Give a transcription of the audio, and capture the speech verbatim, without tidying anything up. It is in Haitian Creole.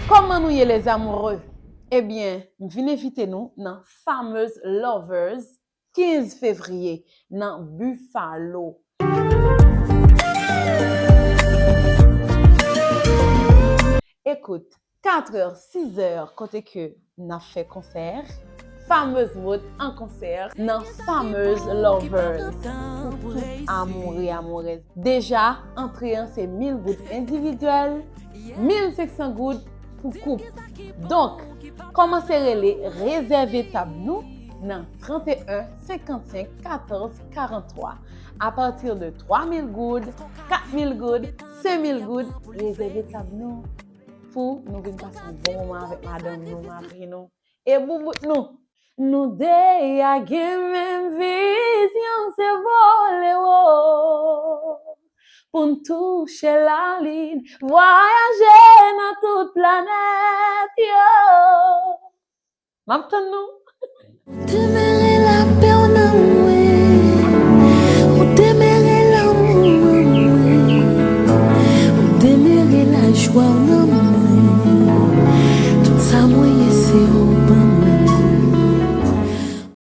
Kòman nou ye, les amoureux? Ebyen, m vin envite nou nan Fameuse Lovers kenz fevriye nan Buffalo. Ekout, katrè, sizè, kote ke n ap fè konsè, Fameuse Mode an konsè nan Fameuse Lovers pou tout amoure, amourèz. Deja, antre an se mil goud endividyèl, mil senk san goud pou koup. Donk, kòmanse rele, rezève tab nou nan trant e en, senkannsenk, katòz, karanntwa. Apati de twa mil goud, kat mil goud, senk mil goud, rezève tab nou pou nou vin pase yon bon moman avèk madanm nou, mari nou, e boubout nou. Nou de a gen menm vizyon, se vole wo pou n touche lalin, vwayaje nan tout planèt yo. M ap tann nou. Demere lapè w nan mwen, ou demere lanmou w nan mwen, ou demere lajwa w nan